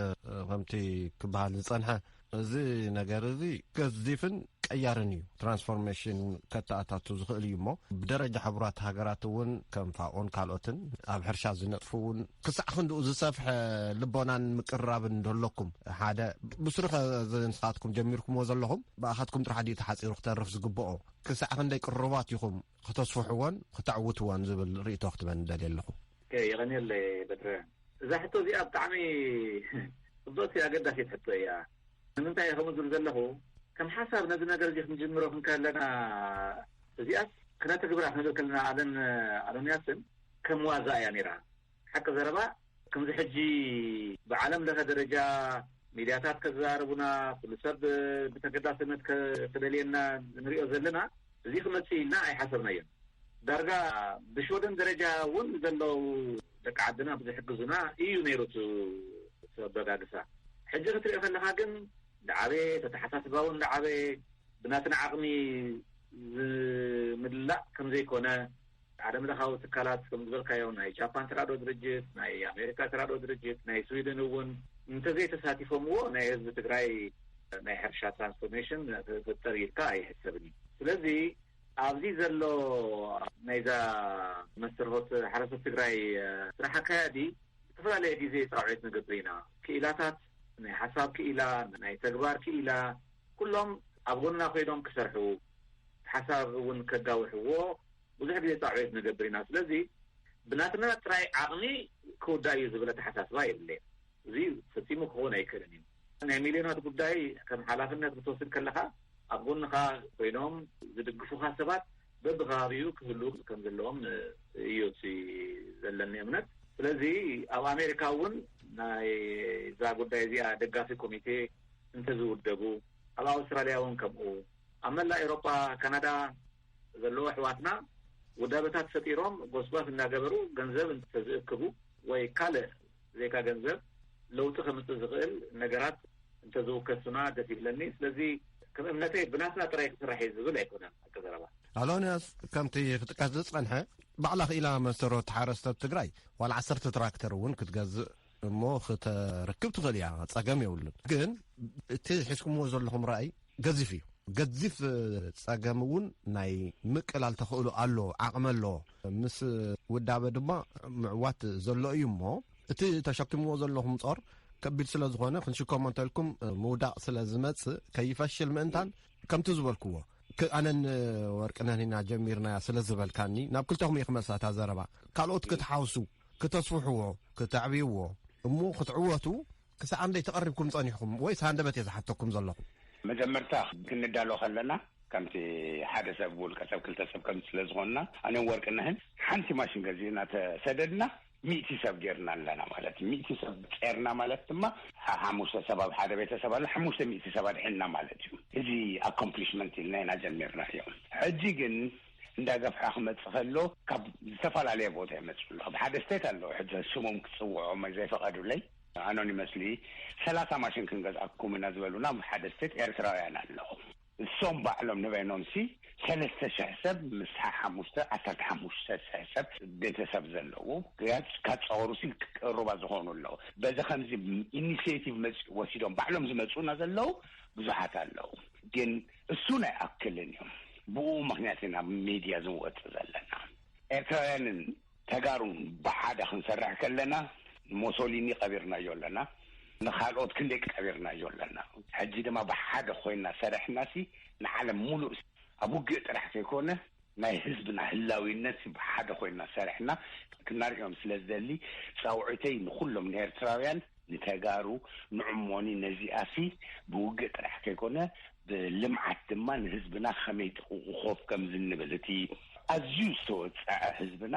ከምቲ ክበሃል ዝጸንሐ፣ እዚ ነገር እዚ ገዚፍን ቀያርን እዩ። ትራንስፎርሜሽን ከተኣታቱ ዝኽእል እዩ እሞ፣ ብደረጃ ሕቡራት ሃገራት እውን ከም ፋኦን ካልኦትን ኣብ ሕርሻ ዝነጥፉ እውን ክሳዕ ክንድኡ ዝሰፍሐ ልቦናን ምቅርራብን እንደለኩም፣ ሓደ ብስሩ ከ-፣ እዚ ንስኻትኩም ጀሚርኩምዎ ዘለኹም ብኣኻትኩም ጥራሕ ድዩ ተሓጺሩ ክተርፍ ዝግብኦ? ክሳዕ ክንደይ ቅሩባት ኢኹም ከተስፍሕዎን ከተዕውትዎን ዝብል ርእይቶ ክትበኒ ደልየ ኣለኹ። ኦኬ፣ የቐንየለይ በትረ። እዛ ሕቶ እዚኣ ብጣዕሚ ጽብቕቲ ኣገዳሲት ሕቶ እያ። ንምንታይ እየ ከምኡ ዝብል ዘለኹ? ከም ሓሳብ ነዚ ነገር እዚ ክንጅምሮ ክንከለና፣ እዚኣስ ክነተግብራ ክንብል ከለና፣ ኣለን ኣዶንያስን ከም ዋዛ እያ ነይራ። ሓቂ ዘረባ፣ ከምዚ ሕጂ ብዓለም ለኸ ደረጃ ሚድያታት ከዘራርቡና፣ ኩሉ ሰብ ብተገዳስነት ከ-፣ ክደልየና ንሪኦ ዘለና፣ እዚ ክመጽእ ኢልና ኣይሓሰብናዮን። ዳርጋ ብሽወደን ደረጃ እውን ዘለዉ ደቂ ዓድና ብዝሕግዙና እዩ ነይሩ እቲ፣ እቲ ኣበጋግሳ። ሕጂ ክትሪኦ ከለኻ ግን፣ ዳዓበየ፣ ተተሓሳስባ እውን ዳዓበየ፣ ብናትና ዓቕሚ ዝምላእ ከም ዘይኮነ፣ ዓለም ለኻዊ ትካላት ከም ዝበልካዮ፣ ናይ ጃፓን ተራድኦ ድርጅት፣ ናይ ኣሜሪካ ተራድኦ ድርጅት፣ ናይ ስዊድን እውን እንተዘይተሳቲፎምዎ፣ ናይ ህዝቢ ትግራይ ናይ ሕርሻ ትራንስፎርሜሽን ክፍጠር ኢልካ ኣይሕሰብን እዩ። ስለዚ ኣብዚ ዘሎ ናይዛ መስተርሆት ሓረስቶት ትግራይ ስራሕ ኣካያዲ ዝተፈላለየ ግዜ ፃውዒት ንገብር ኢና። ክኢላታት፣ ናይ ሓሳብ ክኢላ፣ ናይ ተግባር ክኢላ፣ ኩሎም ኣብ ጎንና ኮይኖም ክሰርሑ፣ ሓሳብ እውን ከጋውሕዎ ብዙሕ ግዜ ፃውዒት ንገብር ኢና። ስለዚ ብናትና ጥራይ ዓቕሚ ክውዳእ እዩ ዝብል ኣተሓሳስባ የብለይን። እዚ ፈጺሙ ክኸውን ኣይክእልን እዩ። ናይ ሚልዮናት ጉዳይ ከም ሓላፍነት ክትወስድ ከለኻ፣ ኣብ ጎንኻ ኮይኖም ዝድግፉኻ ሰባት በብከባቢኡ ክህሉ ከም ዘለዎም እዩ እቲ ዘለኒ እምነት። ስለዚ ኣብ ኣሜሪካ እውን ናይዛ ጉዳይ እዚኣ ደጋፊ ኮሚቴ እንተዝውደቡ፣ ኣብ ኣውስትራልያ እውን ከምኡ፣ ኣብ መላእ ኤውሮጳ፣ ካናዳ ዘለዉ ኣሕዋትና ውዳበታት ፈጢሮም ጎስጓስ እናገበሩ ገንዘብ እንተዝእክቡ ወይ ካልእ ዘይካ ገንዘብ ለውጢ ከምጽእ ዝኽእል ነገራት እንተዝውከሱና ደስ ይብለኒ። ስለዚ ከም እምነተይ ብናትና ጥራይ ክስራሕ እዩ ዝብል ኣይኮነን። ኣቀዘረባ ኣሎንያስ፣ ከምቲ ክጥቀስ ዝጸንሐ፣ ባዕላ ክኢላ መስተርሆት ሓረስቶት ትግራይ ዋላ ዓሰርተ ትራክተር እውን ክትገዝእ እሞ ክተርክብ ትኽእል እያ፣ ጸገም የብሉን። ግን እቲ ሒዝኩምዎ ዘለኹም ራእይ ገዚፍ እዩ። ገዚፍ ጸገም እውን ናይ ምቅላል ተኽእሎ ኣሎ፣ ዓቕሚ ኣሎ። ምስ ውዳበ ድማ ምዕዋት ዘሎ እዩ እሞ፣ እቲ ተሸኪምዎ ዘለኹም ጾር ከቢድ ስለ ዝኾነ፣ ክንሽከሞ እንተልኩም ምውዳቕ ስለ ዝመጽእ፣ ከይፈሽል ምእንታን፣ ከምቲ ዝበልክዎ፣ ክ-፣ ኣነን ወርቅነህን ኢና ጀሚርናያ ስለ ዝበልካኒ፣ ናብ ክልተኹም እየ ክመልሳ እታ ዘረባ። ካልኦት ክትሓውሱ፣ ክተስፍሕዎ፣ ክተዕብይዎ፣ እሞ ክትዕወቱ ክሳዕ ኣንደይ ተቐሪብኩም ጸኒሕኩም? ወይስ ሃንደበት እየ ዝሓተኩም ዘለኹ? መጀመርታ ክንዳሎ ከለና፣ ከምቲ ሓደ ሰብ፣ ውልቀ ሰብ፣ ክልተ ሰብ ከም ስለ ዝኾንና፣ ኣነን ወርቅነህን ሓንቲ ማሽን ገዚእና ተሰደድና፣ ሚእቲ ሰብ ጌርና ኣለና ማለት እዩ። ሚእቲ ሰብ ጸርና ማለት ድማ፣ ሓ-፣ ሓሙሽተ ሰብ ኣብ ሓደ ቤተሰብ ኣሎ፣ ሓሙሽተ ሚእቲ ሰብ ኣድሒንና ማለት እዩ። እዚ ኣኮምፕሊሽመንት ኢልና ኢና ጀሚርናዮ። ሕጂ ግን እንዳገፍሐ ክመጽእ ከሎ፣ ካብ ዝተፈላለየ ቦታ ይመጽእ ኣሎ። ካብ ሓደ ስቴት ኣሎ፣ ሕጂ ስሞም ክጽውዖም ዘይፈቐዱለይ፣ ኣኖኒመስሊ ሰላሳ ማሽን ክንገዝኣኩም ኢና ዝበሉና፣ ኣብ ሓደ ስቴት ኤርትራውያን ኣለዉ። እሶም ባዕሎም ንበይኖም ሲ ሰለስተ ሽሕ ሰብ ምስ ሓሙሽተ ዓሰርተ ሓሙሽተ ሽሕ ሰብ ቤተሰብ ዘለዎ ገጽ ካጻወሩ ሲ ቅሩባ ዝኾኑ ኣለዉ። በዚ ከምዚ ኢኒሽቲቭ መጽ ወሲዶም ባዕሎም ዝመጹና ዘለዉ ብዙሓት ኣለዉ። ግን እሱ ናይ ኣክልን እዮም። ብኡ ምኽንያት ኢና ሚድያ ዝንወጽእ ዘለና። ኤርትራውያንን ተጋሩን ብሓደ ክንሰርሕ ከለና ሞሶሊኒ ቀቢርናዮ ኣለና፣ ንኻልኦት ክንደይ ቀቢርናዮ ኣለና። ሕጂ ድማ ብሓደ ኮይና ሰረሕና ሲ ንዓለም ሙሉእ ኣብ ውግእ ጥራሕ ዘይኮነ ናይ ህዝብና ህላዊነት ሲ ብሓደ ኮይና ሰረሕና ክናርዮም ስለ ዝደሊ ጻውዒተይ ንኩሎም ንኤርትራውያን ንተጋሩ ንዕሞኒ ነዚኣ ሲ ብውግእ ጥራሕ ከይኮነ ብልምዓት ድማ ንህዝብና ከመይ ጥቑቑ ኮፍ ከም ዝንብል እቲ ኣዝዩ ዝተወፀዐ ህዝብና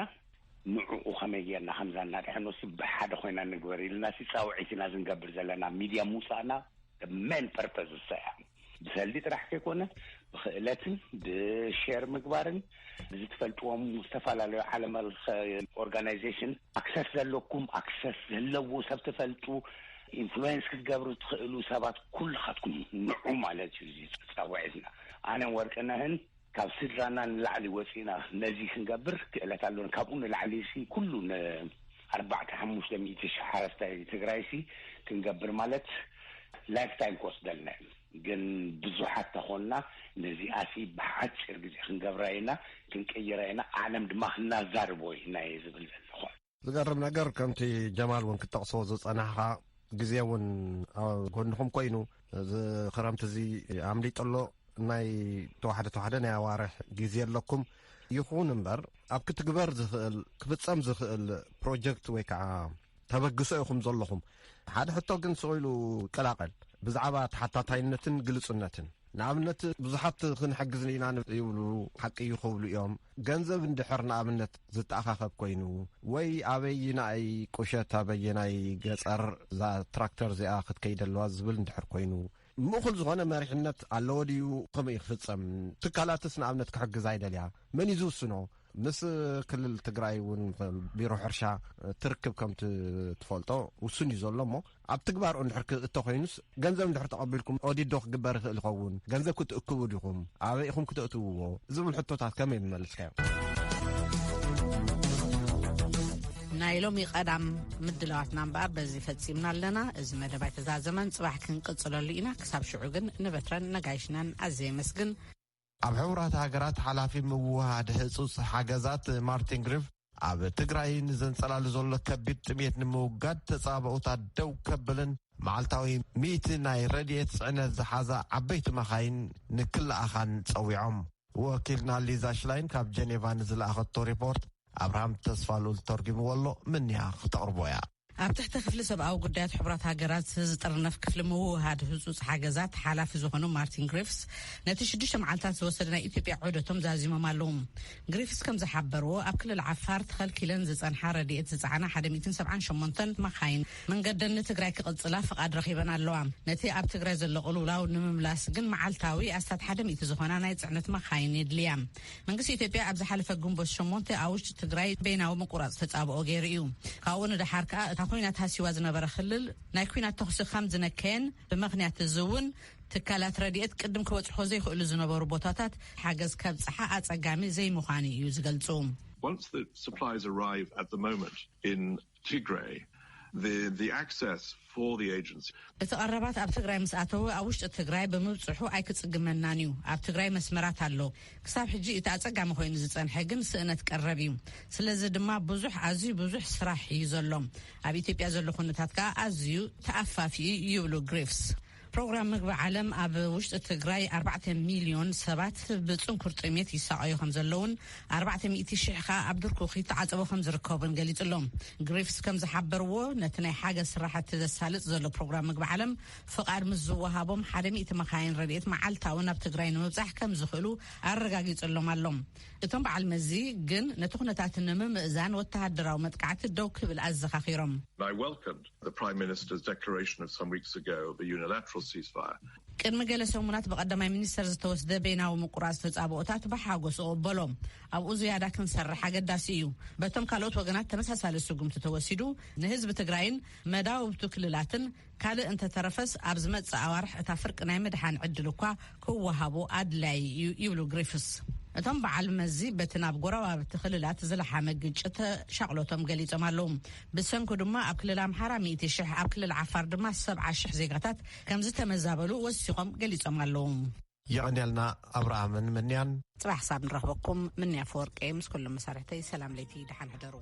ንዕኡ ከመይ ጌርና ከምዛ እናድሐኖ ሲ ብሓደ ኮይና ንግበር ኢልና ሲ ፃውዒት ኢና ዝንገብር ዘለና። ሚድያ ምውፃእና ሜን ፐርፐዝ እሳ እያ። ብሰልዲ ጥራሕ ከይኮነ ብክእለትን ብሼር ምግባርን ዝትፈልጥዎም ዝተፈላለዩ ዓለም ለኸ ኦርጋናይዜሽን ኣክሰስ ዘለኩም ኣክሰስ ዘለዎ ሰብ ትፈልጡ ኢንፍሉዌንስ ክትገብሩ ትኽእሉ ሰባት ኩልኻትኩም ንዑ ማለት እዩ። እዚ ፃውዒትና ኣነን ወርቅነህን ካብ ስድራና ንላዕሊ ወፂና ነዚ ክንገብር ክእለት ኣሎን ካብኡ ንላዕሊ ሲ ኩሉ ንኣርባዕተ ሓሙሽተ ሚእቲ ሽሕ ሓረስታይ ትግራይ ሲ ክንገብር ማለት ላይፍ ታይም ክወስደልና እዩ። ግን ብዙሓት ተኾንና ነዚኣ ሲ ብሓፂር ግዜ ክንገብራ ኢና፣ ክንቀይራ ኢና፣ ዓለም ድማ ክናዛርቦ ኢና እየ ዝብል ዘለኹ። ዝገርም ነገር ከምቲ ጀማል እውን ክጠቕሶ ዝጸናሕኻ ግዜ እውን ኣብ ጎንኹም ኮይኑ እዚ ክረምቲ እዚ ኣምሊጡ ኣሎ። ናይ ተዋሕደ ተዋሕደ ናይ ኣዋርሕ ግዜ ኣለኩም። ይኹን እምበር ኣብ ክትግበር ዝኽእል ክፍጸም ዝኽእል ፕሮጀክት ወይ ከዓ ተበግሶ ኢኹም ዘለኹም። ሓደ ሕቶ ግን ስቕ ኢሉ ይቀላቐል ብዛዕባ ተሓታታይነትን ግልጹነትን። ንኣብነት ብዙሓት ክንሕግዝ ኢና ይብሉ፣ ሓቂ እዩ ክብሉ እዮም። ገንዘብ እንድሕር ንኣብነት ዝተኣኻኸብ ኮይኑ ወይ ኣበይናይ ቁሸት ኣበየናይ ገጸር እዛ ትራክተር እዚኣ ክትከይድ ኣለዋ ዝብል እንድሕር ኮይኑ ምእኹል ዝኾነ መሪሕነት ኣለዎ ድዩ? ከመይ ክፍጸም? ትካላትስ ንኣብነት ክሕግዛ ይደልያ መን እዩ ዝውስኖ? ምስ ክልል ትግራይ እውን ቢሮ ሕርሻ ትርክብ ከም ትፈልጦ ውሱን እዩ ዘሎ እሞ ኣብ ትግባር እንድሕር ክእቶ ኮይኑስ ገንዘብ እንድሕር ተቐቢልኩም ኦዲት ዶ ክግበር ይኽእል ይኸውን? ገንዘብ ክትእክቡ ዲኹም? ኣበይ ኢኹም ክተእትውዎ? ዝብል ሕቶታት ከመይ ምመልስካዮ? ናይ ሎሚ ቀዳም ምድላዋትና እምበኣር በዚ ፈጺምና ኣለና። እዚ መደብ ኣይተዛዘመን፣ ጽባሕ ክንቅጽለሉ ኢና። ክሳብ ሽዑ ግን ንበትረን ነጋይሽነን ኣዝየ የመስግን። ኣብ ሕቡራት ሃገራት ሓላፊ ምውሃድ ህጹጽ ሓገዛት ማርቲን ግሪፍ ኣብ ትግራይ ንዘንጸላሉ ዘሎ ከቢድ ጥሜት ንምውጋድ ተጻባኦታት ደው ከብልን መዓልታዊ ሚእቲ ናይ ረድኤት ጽዕነት ዝሓዛ ዓበይቲ መኻይን ንክልኣኻን ጸዊዖም። ወኪልና ሊዛ ሽላይን ካብ ጀኔቫ ንዝለኣኸቶ ሪፖርት ኣብርሃም ተስፋ ልኡል ተርጉምዎ ኣሎ። ምንያ ክተቕርቦ እያ። ኣብ ትሕቲ ክፍሊ ሰብኣዊ ጉዳያት ሕቡራት ሃገራት ዝጥርነፍ ክፍሊ ምውህሃድ ህጹጽ ሓገዛት ሓላፊ ዝኾኑ ማርቲን ግሪፍስ ነቲ ሽዱሽተ መዓልታት ዝወሰደ ናይ ኢትዮጵያ ዑደቶም ዛዚሞም ኣለዉ። ግሪፍስ ከም ዝሓበርዎ ኣብ ክልል ዓፋር ተኸልኪለን ዝጸንሓ ረድኤት ዝጸዓና ሓደ ሚእትን ሰብዓን ሸሞንተን መኻይን መንገደን ንትግራይ ክቕጽላ ፍቓድ ረኺበን ኣለዋ። ነቲ ኣብ ትግራይ ዘሎ ቅልውላው ንምምላስ ግን መዓልታዊ ኣስታት ሓደ ሚእቲ ዝኾና ናይ ጽዕነት መኻይን የድልያ። መንግስቲ ኢትዮጵያ ኣብ ዝሓለፈ ግንቦት ሸሞንተ ኣብ ውሽጢ ትግራይ በይናዊ ምቁራጽ ተጻብኦ ገይሩ እዩ። ካብኡ ንደሓር ከኣ እታ ኲናት ሃሲዋ ዝነበረ ክልል ናይ ኲናት ተኹሲ ከም ዝነከየን ብምኽንያት እዚ እውን ትካላት ረድኤት ቅድም ክበጽሖ ዘይኽእሉ ዝነበሩ ቦታታት ሓገዝ ከብጽሓ ኣጸጋሚ ዘይምዃኑ እዩ ዝገልጹ። Once the supplies arrive at the moment in Tigray, the, the access for the agency. እቲ ቀረባት ኣብ ትግራይ ምስ ኣተወ ኣብ ውሽጢ ትግራይ ብምብፅሑ ኣይክፅግመናን እዩ። ኣብ ትግራይ መስመራት ኣሎ። ክሳብ ሕጂ እቲ ኣፀጋሚ ኮይኑ ዝፀንሐ ግን ስእነት ቀረብ እዩ። ስለዚ ድማ ብዙሕ ኣዝዩ ብዙሕ ስራሕ እዩ ዘሎ። ኣብ ኢትዮጵያ ዘሎ ኩነታት ከዓ ኣዝዩ ተኣፋፊ እዩ ይብሉ ግሪፍስ። ፕሮግራም ምግቢ ዓለም ኣብ ውሽጢ ትግራይ ኣርባዕተ ሚልዮን ሰባት ብፅንኩር ጥሜት ይሳቐዩ ከም ዘለውን ኣርባዕተ ሚእቲ ሽሕ ከዓ ኣብ ድርኩኺ ተዓፀቦ ከም ዝርከቡን ገሊፁ ኣሎ። ግሪፍስ ከም ዝሓበርዎ ነቲ ናይ ሓገዝ ስራሕቲ ዘሳልጥ ዘሎ ፕሮግራም ምግቢ ዓለም ፍቓድ ምስ ዝወሃቦም ሓደ ሚእቲ መኻይን ረድኤት መዓልታዊ ናብ ትግራይ ንምብፃሕ ከም ዝኽእሉ ኣረጋጊፅሎም ኣሎ። እቶም በዓል መዚ ግን ነቲ ኩነታት ንምምእዛን ወተሃደራዊ መጥቃዕቲ ደው ክብል ኣዘኻኺሮም። I welcomed the Prime Minister's declaration of some weeks ago of a unilateral ceasefire. ቅድሚ ገለ ሰሙናት ብቐዳማይ ሚኒስተር ዝተወስደ በይናዊ ምቁራጽ ተጻብኦታት ብሓጎስ እቕበሎ። ኣብኡ ዝያዳ ክንሰርሕ ኣገዳሲ እዩ። በቶም ካልኦት ወገናት ተመሳሳሊ ስጉምቲ ተወሲዱ፣ ንህዝቢ ትግራይን መዳውብቱ ክልላትን ካልእ እንተተረፈስ ኣብ ዝመጽእ ኣዋርሕ እታ ፍርቂ ናይ ምድሓን ዕድል እኳ ክወሃቦ ኣድላዪ እዩ ይብሉ ግሪፍስ። እቶም በዓል መዚ በቲ ናብ ጎረባብቲ ክልላት ዝለሓመ ግጭት ተሻቕሎቶም ገሊጾም ኣለዉ። ብሰንኩ ድማ ኣብ ክልል ኣምሓራ ሚእቲ ሽሕ፣ ኣብ ክልል ዓፋር ድማ ሰብዓ ሽሕ ዜጋታት ከም ዝተመዛበሉ ወሲኾም ገሊጾም ኣለዉ። የቐንየልና ኣብርሃምን ምንያን። ጽባሕ ሳብ ንረኽበኩም። ምንያ ፈወርቂ ምስ ኩሎም መሳርሕተይ ሰላም ለይቲ፣ ደሓን ሕደሩ።